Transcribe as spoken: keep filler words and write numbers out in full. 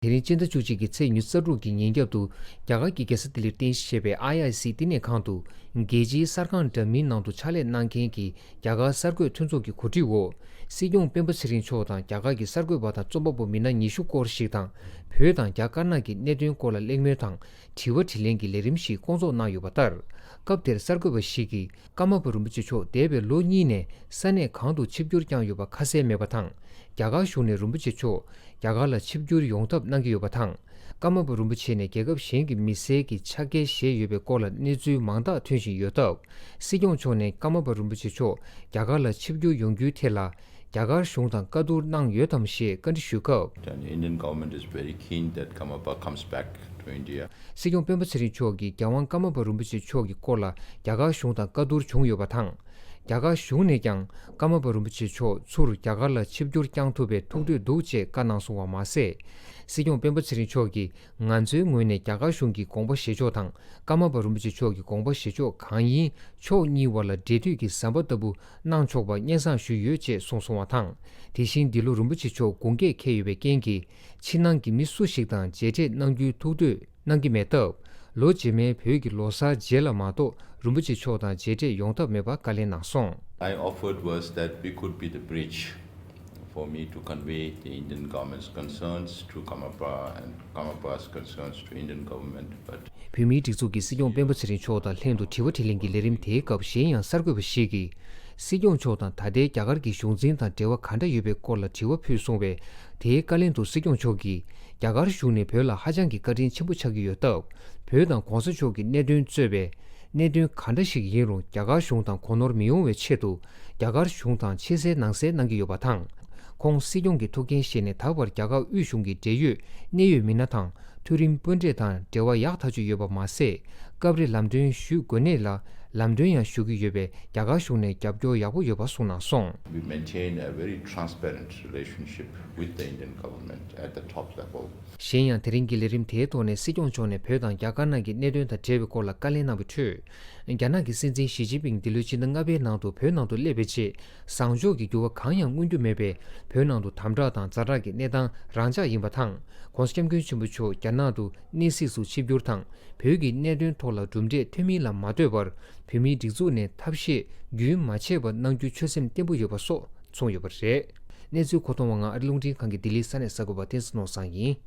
དེ་རིང་སྤྱི་ཟླ་བཅུ་གཅིག་གི་ཚེས་ཉི་ཤུ་རྩ་དྲུག་གི་ཉིན་རྒྱབ་ཏུ། རྒྱ་གར་གྱི་རྒྱལ་ས་ལྡི་ལིར་རྟེན་གཞི་བྱས་པའི་ཨའི་ཨའི་སི་བསྟི་གནས་ཁང་དུ། རྒྱལ་སྤྱིའི་གསར་ཁང་འདྲ་མིན་ནང་དུ་ཕྱག་ལས་གནང་མཁན་གྱི་རྒྱ་གར་གསར་འགོད་མཐུན་ཚོགས་ཀྱི་གོ་སྒྲིག་འོག། སྲིད་སྐྱོང་སྤེན་པ་ཚེ་རིང་མཆོག་དང་རྒྱ་གར་གྱི་གསར་འགོད་པ་དང་རྩོམ་པ་པོ་མི་སྣ་ཉི་ཤུ་སྐོར་ཞིག་དང་། བོད་དང་རྒྱ་དཀར་ནག་གི་གནད་དོན་སྐོར་ལ་གླེང་མོལ་དང་། དྲི་བ་དྲིས་ལན་གྱི་ལས་རིམ་ཞིག་བསྐོང་ཚོགས་གནང་ཡོད་པ་ལྟར། སྐབས་དེར་གསར་འགོད་པ་ཞིག་གིས། ཀརྨ་པ་རིན་པོ་ཆེ་མཆོག་འདས་པའི་ལོ་གཉིས་ནས་ས་གནས་གང་དུ་ཆིབས་བསྒྱུར་བསྐྱངས་ཡོད་པ་ཁ་གསལ་མེད་པ་དང་། རྒྱ་གར་གཞུང་ནས་རིན་པོ་ཆེ་མཆོག་རྒྱ་གར་ལ་ཆིབས་བསྒྱུར་ཡོང་ཐབས་གནང་གི་ཡོད་པ་དང་། ཀརྨ་པ་རིན་པོ་ཆེ་ནས་རྒྱལ་ཁབ་གཞན་གྱི་མི་སེར་གྱི་ཆ་རྐྱེན་བཞེས་ཡོད་པའི་སྐོར་ལ་གནས་ཚུལ་མང་དག་ཐོན་བཞིན་ཡོད་སྟབས། སྲིད་སྐྱོང་མཆོག་ནས་ཀརྨ་པ་རིན་པོ་ཆེ་མཆོག་རྒྱ་གར་ལ་ཆིབས་བསྒྱུར་ཡོང་རྒྱུའི་ཐད་ལ། རྒྱ་གར་གཞུང་དང་བཀའ་བསྡུར་གནང་ཡོད་དམ་ཞེས་བཀའ་འདྲི་ཞུས་སྐབས། And Indian government is very keen that Karmapa comes back to India. སྲིད་སྐྱོང་སྤེན་པ་ཚེ་རིང་མཆོག་གིས་རྒྱལ་དབང་ཀརྨ་པ་རིན་པོ་ཆེ་མཆོག་གི་སྐོར་ལ་རྒྱ་གར་གཞུང་དང་བཀའ་བསྡུར་བྱུང་ཡོད་པ་དང་། རྒྱ་གར་གཞུང་ནས་ཀྱང་ཀརྨ་པ་རིན་པོ་ཆེ་མཆོག་ཚུར་རྒྱ་གར་ལ་ཆིབས་བསྒྱུར་བསྐྱང་ཐུབ་པའི་ཐུགས་འདོད་འདུག་ཅེས་བཀའ་གནང་སོང་བ་མ་ཟད། སྲིད་སྐྱོང་སྤེན་པ་ཚེ་རིང་མཆོག་གིས་ང་ཚོའི་ངོས་ནས་རྒྱ་གར་གཞུང་གི་དགོངས་པ་བཞེས་ཕྱོགས་དང་ཀརྨ་པ་རིན་པོ་ཆེ་མཆོག་གི་དགོངས་པ་བཞེས་ཕྱོགས་གང་ཡིན་ཕྱོགས་གཉིས་བར་ལ་འབྲེལ་མཐུད་ཀྱི་ཟམ་པ་ལྟ་བུ་གནང་ཆོག་པ་སྙན་སེང་ཞུས་ཡོད་ཅེས་གསུངས་སོང་བ་དང་། དེ་བཞིན་འདི་ལོ་རིན་པོ་ཆེ་མཆོག་དགུང་སྐེད་འཁེལ་ཡོད་པའི་རྐྱེན་གྱིས། ཕྱི་ནང་གི་མི་སུ་ཞིག་དང་མཇལ་འཕྲད་གནང་རྒྱུའི་ཐུགས་འདོད་གནང་གི་མེད་སྟབས། ལོ་རྗེས་མའི་བོད་ཀྱི་ལོ་གསར་རྗེས་ལ་མ་གཏོགས་རིན་པོ་ཆེ་མཆོག་དང་མཇལ་འཕྲད་ཡོང་ཐབས་མེད་པ་བཀའ་ལན་གནང་སོང་། I offered was that we could be the bridge for me to convey the Indian government's concerns to Karmapa and Karmapa's concerns to Indian government, but བོད་མིའི་སྒྲིག་འཛུགས་ཀྱི་སྲིད་སྐྱོང་སྤེན་པ་ཚེ་རིང་མཆོག་དང་ལྷན་དུ་དྲི་བ་དྲིས་ལན་གྱི་ལས་རིམ་དེའི་སྐབས་གཞན་ཡང་གསར་འགོད་པ་ཞིག་གིས། སྲིད་སྐྱོང་མཆོག་དང་ད་ལྟའི་རྒྱ་གར་གྱི་གཞུང་འཛིན་དང་འབྲེལ་བ་ག་འདྲ་ཡོད་པའི་སྐོར་ལ་དྲི་བ་ཕུལ་སོང་བས། དེའི་བཀའ་ལན་དུ་སྲིད་སྐྱོང་མཆོག་གིས། རྒྱ་གར་གཞུང་ནི་བོད་ལ་ཧ་ཅང་གི་བཀའ་དྲིན་ཆེན་པོ་ཆགས་ཀྱི་ཡོད་སྟབས། བོད་དང་གོང་ས་མཆོག་གི་གནད་དོན་གཙོས་པའི་གནད་དོན་ག་འདྲ་ཞིག་ཡིན་རུང་རྒྱ་གར་གཞུང་དང་གོ་ནོར་མི་ཡོང་བའི་ཆེད་དུ། རྒྱ་གར་གཞུང་དང་ཕྱི་གསལ་ནང་གསལ་གནང་གི་ཡོད་པ་དང་། ཁོང་སྲིད་སྐྱོང་གི་ཐུགས་འགན་བཞེས་ནས་ད་བར་རྒྱ་གར་དབུས་གཞུང་གི་འབྲེལ་ཡོད་གནད་ཡོད་མི་སྣ་དང་མཐོ་རིམ་དཔོན་འབྲེལ་དང་འབྲེལ་བ་ཡག་ཐག་ཆོད་ཡོད་པ་མ་ཟད། སྐབས་རེ་ལམ་སྟོན་ཞུ་དགོས་གནད་ལ་ལམ་སྟོན་ཡང་ཞུ་གི་ཡོད་པས་རྒྱ་གར་གཞུང་ནས་རྒྱབ་སྐྱོར་ཡག་པོ་ཡོད་པ་གསུངས་གནང་སོང་། We maintain a very transparent relationship with the Indian government at the top level. གཞན་ཡང་དེ་རིང་གི་ལས་རིམ་དེའི་ཐོག་ནས་སྲིད་སྐྱོང་མཆོག་ནས་བོད་དང་རྒྱ་དཀར་ནག་གི་གནད་དོན་དང་འབྲེལ་བའི་སྐོར་ལ་བཀའ་ལན་གནང་བའི་ཁྲོད། རྒྱ་ནག་གི་སྲིད་འཛིན་ཞི་ཅིན་ཕིང་འདི་ལོའི་ཕྱི་ཟླ་ལྔ་པའི་ནང་དུ་བོད་ནང་དུ་སླེབས་པའི་རྗེས། བཟང་ཕྱོགས་ཀྱི་འགྱུར་བ་གང་ཡང་མངོན་རྒྱུ་མེད་པས། བོད་ནང་དུ་དམ་དྲག་དང་ཛ་དྲག་གི་གནས་སྟངས་རང་འཇགས་ཡིན་པ་དང་། ྋགོང་ས་ྋསྐྱབས་མགོན་ཆེན་པོ་མཆོག་རྒྱ་ནག་ཏུ་གནས་གཟིགས་སུ་ཆིབས་བསྒྱུར་དང་། བོད་ཀྱི་གནད་དོན་ཐོག་ལ་གྲུབ་འབྲས་ཐོན་མིན་ལ་མ་ལྟོས་པར། བོད་མིའི་སྒྲིག་འཛུགས་ནས་ཐབས་ཤེས་རྒྱུན་མ་ཆད་པར་གནང་རྒྱུའི་ཆོད་སེམས་བརྟན་པོ་ཡོད་པ་སོགས་གསུངས་ཡོད་པ་རེད། གནས་ཚུལ་མཁོ་གཏོང་བ་ང་ཨ་རི་རླུང་འཕྲིན་ཁང་གི་ལྡི་ལིའི་ས་གནས་གསར་འགོད་པ་བསྟན་འཛིན་ནོར་བཟང་ཡིན།